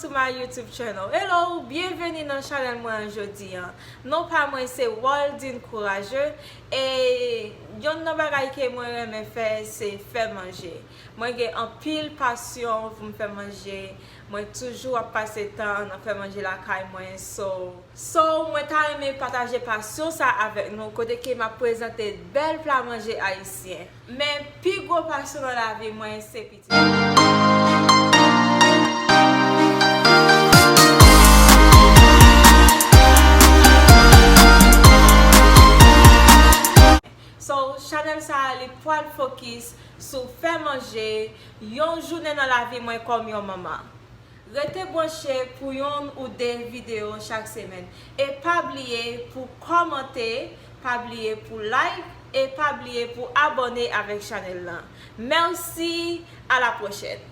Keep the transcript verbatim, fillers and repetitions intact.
To my YouTube channel. Hello, byenveni nan chanèl mwen an jodi an. Non pa mwen se Waldine Courageux e yonn nan bagay ke mwen renmen fè se fè manje. Mwen gen anpil pasyon pou m fè manje. Mwen toujou ap pase tan nan fè manje lakay mwen. So, so mwen ta renmen pataje pasyon sa avèk nou kote ke m ap prezante bèl pla manje ayisyen. Men pi gwo pasyon nan lavi mwen se pitit. So, chanèl sa a li pral fokis sou fè manje, yon jounen nan lavi mwen kòm yon manman. Rete branche pou yonn ou de videyo chak semèn. E pa bliye pou kòmante, pa bliye pou like, e pa bliye pou abòne avèk chanèl lan. Mèsi, a la pwochèn.